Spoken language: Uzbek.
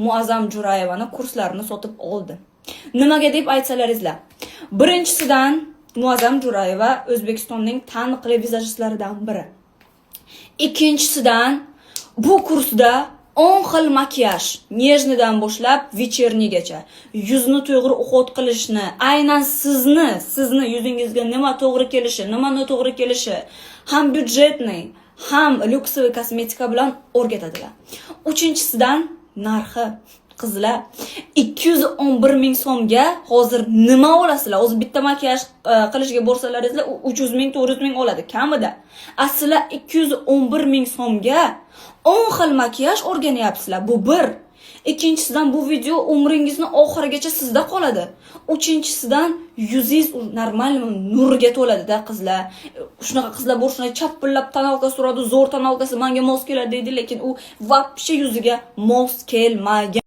Muazzam Jo'rayevani kurslarini sotib oldi. Nimaga deb aytsalaringizlar. Birinchisidan, Muazzam Jo'rayeva O'zbekistonning taniqli vizajistlaridan biri. Ikkinchisidan, bu kursda 10 xil makiyaj, нежный dan boshlab вечерний gacha, yuzni to'g'ri уход qilishni, aynan sizni yuzingizga nima to'g'ri kelishi, nima noto'g'ri kelishi, ham бюджетный, ham люксовый kosmetika bilan o'rgatadilar. Uchinchisidan, narxi. Qizlar, 211 ming so'mga hozir nima olasizlar? O'zi bitta makiyaj qilishga borsalaringizlar, u 300 ming, 400 ming oladi kamida. Aslida 211 ming so'mga 10 xil makiyaj o'rganyapsizlar. Bu bir. Ikkinchisidan, bu video umringizni oxirigacha sizda qoladi. Uchinchisidan, yuzingiz normal nurga to'ladi-da, qizlar. Shunaqa qizlar bor, shunday chapillab тоналка suradi, zo'r тоналка si, manga mos keladi deydi, lekin u вообще yuziga mos kelmagan.